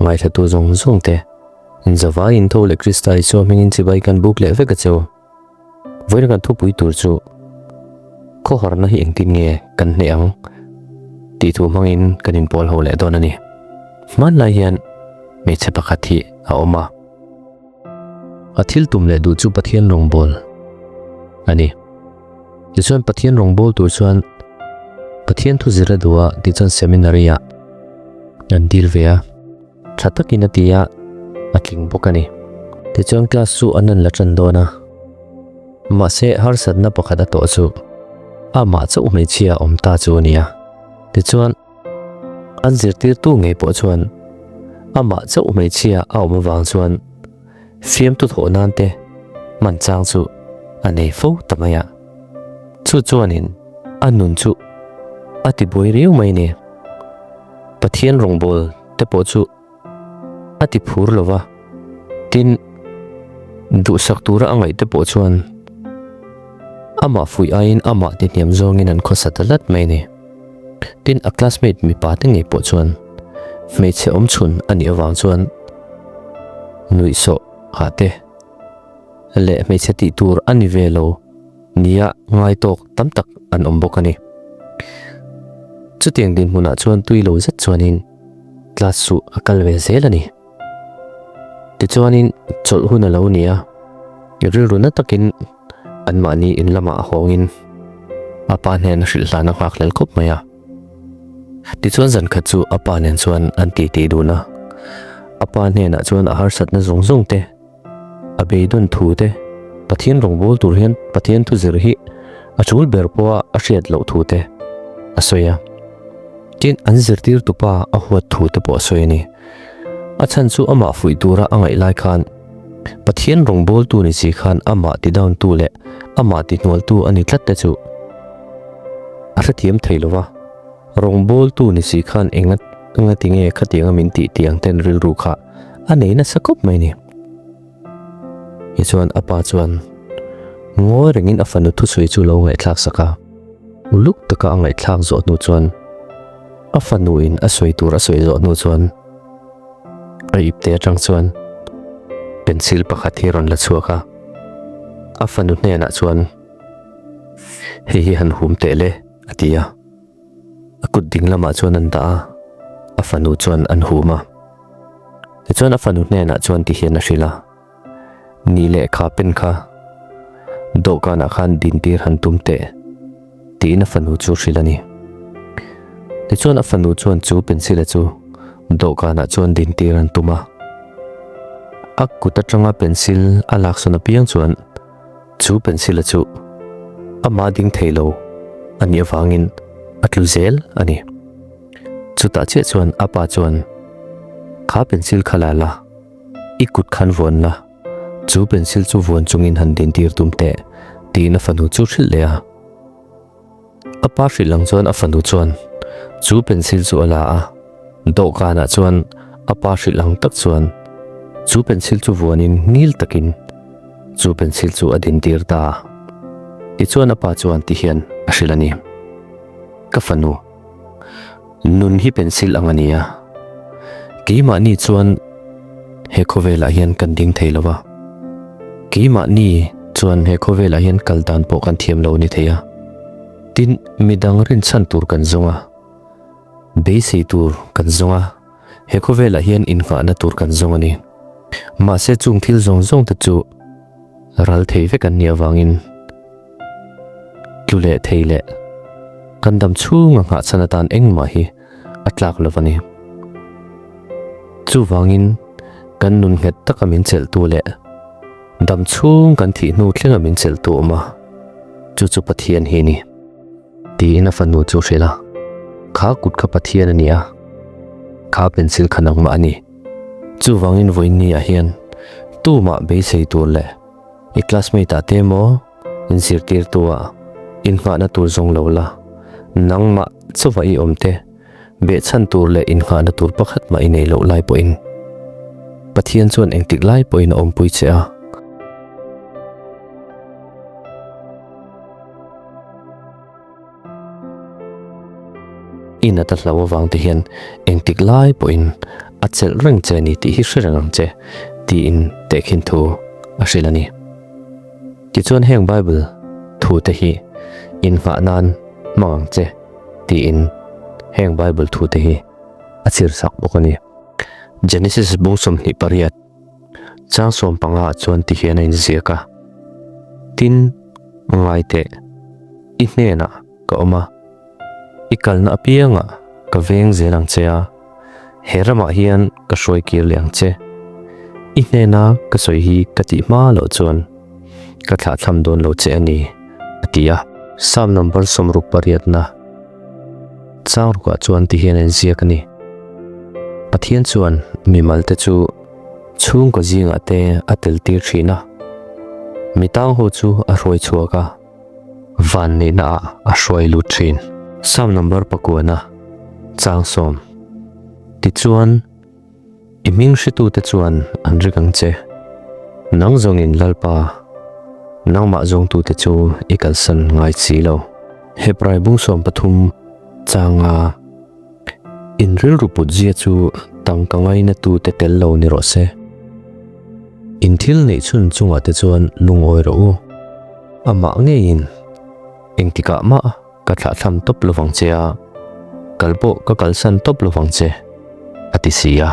Ngaithlatu zawng zawng te, inzavaiin tho leh Krista Isua hmingin chibai kan buk leh vek a cheu. Vawiin kan thupui tur chu khawharna hi engtin nge kan hneh ang tih thu hmangin kan inpawl ho leh dawn a ni. Hmanlai hian hmeichhe pakhat hi a awm a. A thil tum leh duh chu Pathian rawngbâwl a ni. Tichuan Pathian rawngbâwl tur chuan Pathian thu zir a duh a, tichuan seminary-ah an dil ve a. Tha takin a ti a, a tling bawk a ni. Tichuan class chu an rawn la tan dawn a. Mahse harsatna pakhat a tawh chu amah chauh hmeichhia a awm ta chu a ni a. Tichuan an zirtirtu ngei pawh chuan amah chauh hmeichhia a awm avang chuan fiamtu thawh nan te hman chang chu a nei fo ta mai a. Chu chuanin a nun chu a tibuai riau mai a ni. Pathian rawngbâwl te pawh chu a ti phur lo va, tin, duhsak tura a ngaih te pawh chuan amah fuih aiin amah ti hniam zawngin an khawsa ta tlat mai a ni. Tin, a classmate mipa te ngei pawh chuan hmeichhe awmchhun a nih avang chuan nuihsawh ah te leh hmeichhe tih tur a ni ve lo nia ngai tawk tam tak an awm bawk a ni. Chutiang dinhmunah chuan tui lo zet chuanin class chu a kal ve zel a ni. Tichuanin chawlh hun a lo ni a, rilru na takin anmahni in lamah hawngin a pa hnen a hrilh hlan a nghak hlel khawp mai a. Tichuan zan khat chu a pa nen chuan an titi dun a, a pa hnenah chuan a harsatna zawng zawng te, A beidawn thu te, Pathian rawngbâwl tur hian Pathian thu zir hi a ṭul ber pawha a hriat loh thu te a sawi a. Tin, an zirtirtupa a huat thu te pawh a sawi a ni. A chhan chu amah fuih tura a ngaih lai khan Pathian rawngbâwltu ni si khan amah ti down-tu leh amah ti hnualtu a ni tlat te chu a hrethiam thei lo va. Rawngbâwltu ni si khan enga enga ti nge khatianga min tih tih ang ten rilru kha a nei nasa khawp mai ni. Tichuan a pa chuan ngawi rengin a fanu thusawi chu lo ngaihthlak sak a, uluk taka a ngaihthlak zawh hnu chuan a fanu in a sawi tur a sawi zawh hnu chuan a ipte atang chuan pencil pakhat hi a rawn la chhuak a, a fanu hnenah chuan hei hi han hum teh le a ti a. A kut ding lamah chuan an dah a, a fanu chuan an hum a. Tichuan a fanu hnenah chuan ti hian a hrilh a, Ni leh kha pen kha dawhkanah khan dintir han tum teh, tiin a fanu chu hrilh a ni. Tichuan a fanu chuan chu pencil-a chu dawhkanah chuan dintir an tum a. A kut atanga pencil a laksawn apiang chuan Chu pencil-a chu amah ding thei lo a nih avangin a tlu zel a ni. Chutah chiah chuan a pa chuan, Kha pencil kha la la, i kut khan vuan la, chu pencil chu vuan chungin han dintir tum teh, tiin a fanu chu hrilh leh a. A pa hrilh ang chuan a fanu chuan chu pencil chu a la a, dawhkanah chuan a pa hrilh ang tak chuan chu pencil chu vuanin ngil takin chu pencil chu a dintir ta a. Tichuan a pa chuan ti hian a hrilh a ni, Ka fanu, nun hi pencil ang a ni a, keimahni chuan he khawvelah hian kan ding thei lo va, keimahni chuan he khawvelah hian kal dan pawh kan thiam lo a ni thei a, tin midang rinchhan tur kan zawng a, beisei tur kan zawng a, he khawvelah hian innghahna tur kan zawng a ni. Mahse chung thil zawng zawng te chu ral thei vek an nih avangin tlu leh thei leh kan dam chhunga nghahchhan atan engmah hi a tlak lo a ni. Chuvangin kan nun nghet taka min chelhtu leh dam chhung kan thih hnu thlenga min chelhtu awm a, chu chu Pathian hi a ni. Tiin a fanu chu hrilh a, Kha kut kha Pathian a ni a, kha pencil kha nangmah a ni. Chuvangin vawiinniah hian tumah beisei tur leh i classmate ah te emaw inzirtirtu ah innghahna tur zawng lo la, nangmah chauha i awm te behchhan tur leh innghahna tur pakhat mah i nei loh lai pawhin Pathian chuan engtik lai pawhin a awmpui che a. I nat a hlau avang te hian engtik lai pawhin a chelh reng che a ni tih hi hre reng ang che, tiin tehkhin thu a hrilh a ni. Tichuan heng Bible thu te hi inngah nan hmang ang che, tiin heng Bible thu te hi a chhirsak bawk a ni. Genesis bung 28. Chang sawmpanga ah chuan ti hian a inziak a, Tin, ngai teh, i hnenah ka awm a, i kalna apiangah ka veng zel ang che a, he ramah hian ka hruai kir leh ang che. I hnena ka sawi hi ka tih hma loh chuan ka thlahthlam dawn lo che a ni, a ti a. Psalm number sawmruk pariatna chang rukah chuan ti hian a inziak a ni, Pathian chuan mimalte chu Chhungkaw zingah te a tel tir thin a, mi tang ho chu a hruai chhuak a, vanneihna ah a hruai lut thin. Psalm number pakuana chang sawm. Tichuan, i hming hretute chuan an ring ang che. Nang zawngin Lalpa, nangmah zawngtute chu i kalsan ngai si lo. Hebrai bung 13 changa. In rilru put zia chu tangka ngainatu te tel lo ni rawh se. In thil neih chhun chungah te chuan lungawi rawh u. Amah ngeiin engtikah mah ka thlahthlam tawp lovang che a, kal pawh ka kalsan tawp lovang che, a ti si a.